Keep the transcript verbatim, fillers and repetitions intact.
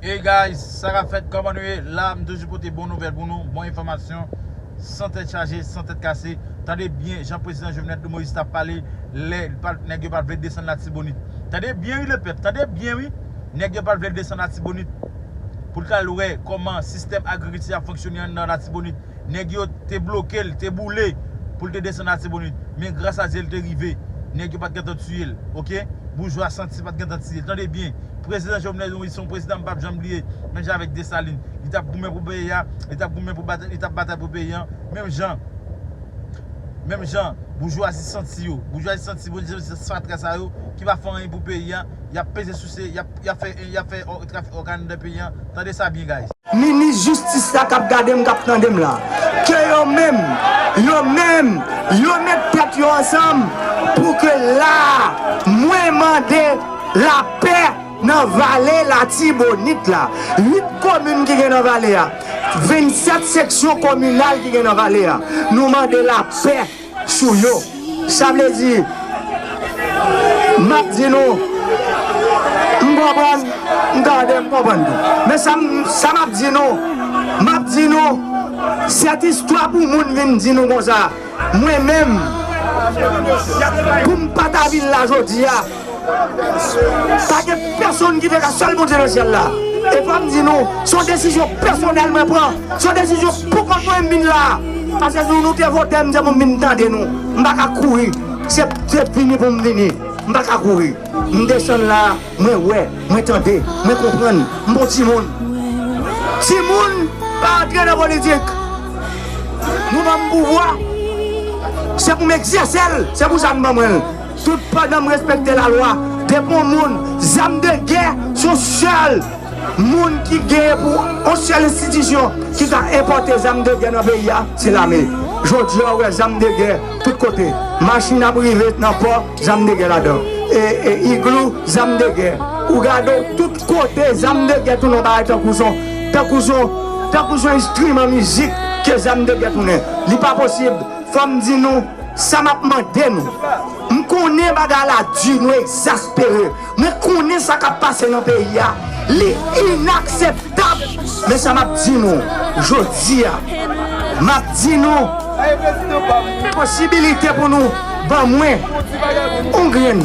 Hey guys, sa k ap fèt? Kòman nou ye? La, m toujou pote bon nouvèl pou nou, bon enfòmasyon, san tèt chaje, san tèt kase. Tande byen jan prezidan Jovenel Moïse t ap pale lè l pa t, nèg yo pa t vle desann Latibonit. Tande byen wi, lepèp, tande byen wi. Nèg yo pa t vle desann Latibonit pou l t al wè kòman sistèm agrikilti ap fonksyone anndan Latibonit. Nèg yo te bloke l, te boule pou l te desann Latibonit. Men gras a Dye, l te rive. Nèg yo pa t gentan tiye l, oke? Boujwa santi pa t gentan tiye l. Tande byen, prezidan Jovenel Moïse se yon prezidan m p ap janm bliye. Menm jan avèk Desalin, li t ap goumen pou peyi a, li t ap goumen pou batay, li t ap batay pou peyi a. Menm jan, menm jan, boujwazi santi yo. Boujwazi santi, boujwazi fatra sa yo ki pa fè anyen pou peyi a. Y ap peze souse, y ap, y ap fè, y ap fè trafik ògàn nan peyi a. Tande sa byen, guys. Minis jistis la k ap gade m, k ap tande m la, ke yo menm, yo menm, yo met tèt yo ansanm pou ke la, mwen mande lapè nan vale Latibonit la. Uit komin ki gen nan vale a, vennsèt seksyon kominal ki gen nan vale a, nou mande lapè sou yo. Sa vle di, m ap di nou, m konprann, m tande, m konprann tou. Men sa m, sa m ap di nou, m ap di nou, sèt istwa pou moun vin di nou konsa, mwen menm, pou m pa ta vin la jodi a, pa gen pèsonn ki te ka, sèl Bondye nan syèl la. E fò m di nou, se yon desizyon pèsonèl mwen pran. Se yon desizyon pou kont mwen m vin la. Paske nou, nou te vote m, se pou m vin tande nou. M pa ka kouri. Se, se vini pou m vini. M pa ka kouri. M desann la, mwen wè, mwen tande, mwen konprann. M bon timoun. Timoun pa antre nan politik. Nou ban m pouvwa. Se pou m egzèse l. Se pou sa n ban mwen l. Tout pandan m respekte lalwa, depi yon moun, zam de gè, se yon sèl moun ki genyen pou yon sèl enstitisyon ki ka enpòte zam de gè nan peyi a, se lame. Jodi a, ou wè zam de gè tout kote. Machin ap rive nan pò, zam de gè ladan. E, e iglou, zam de gè. Ou gade w, tout kote, zam de gè tounen yon bagay tankou son, tankou son, tankou son enstriman mizik ke zam de gè tounen. Li pa posib. Fò m di nou, sa m ap mande nou. M konnen bagay la di, nou egzaspere. Mwen konnen sa k ap pase nan peyi a. Li inakseptab. Men sa m ap di nou, jodi a, m ap di nou, posibilite pou nou ban mwen yon grenn.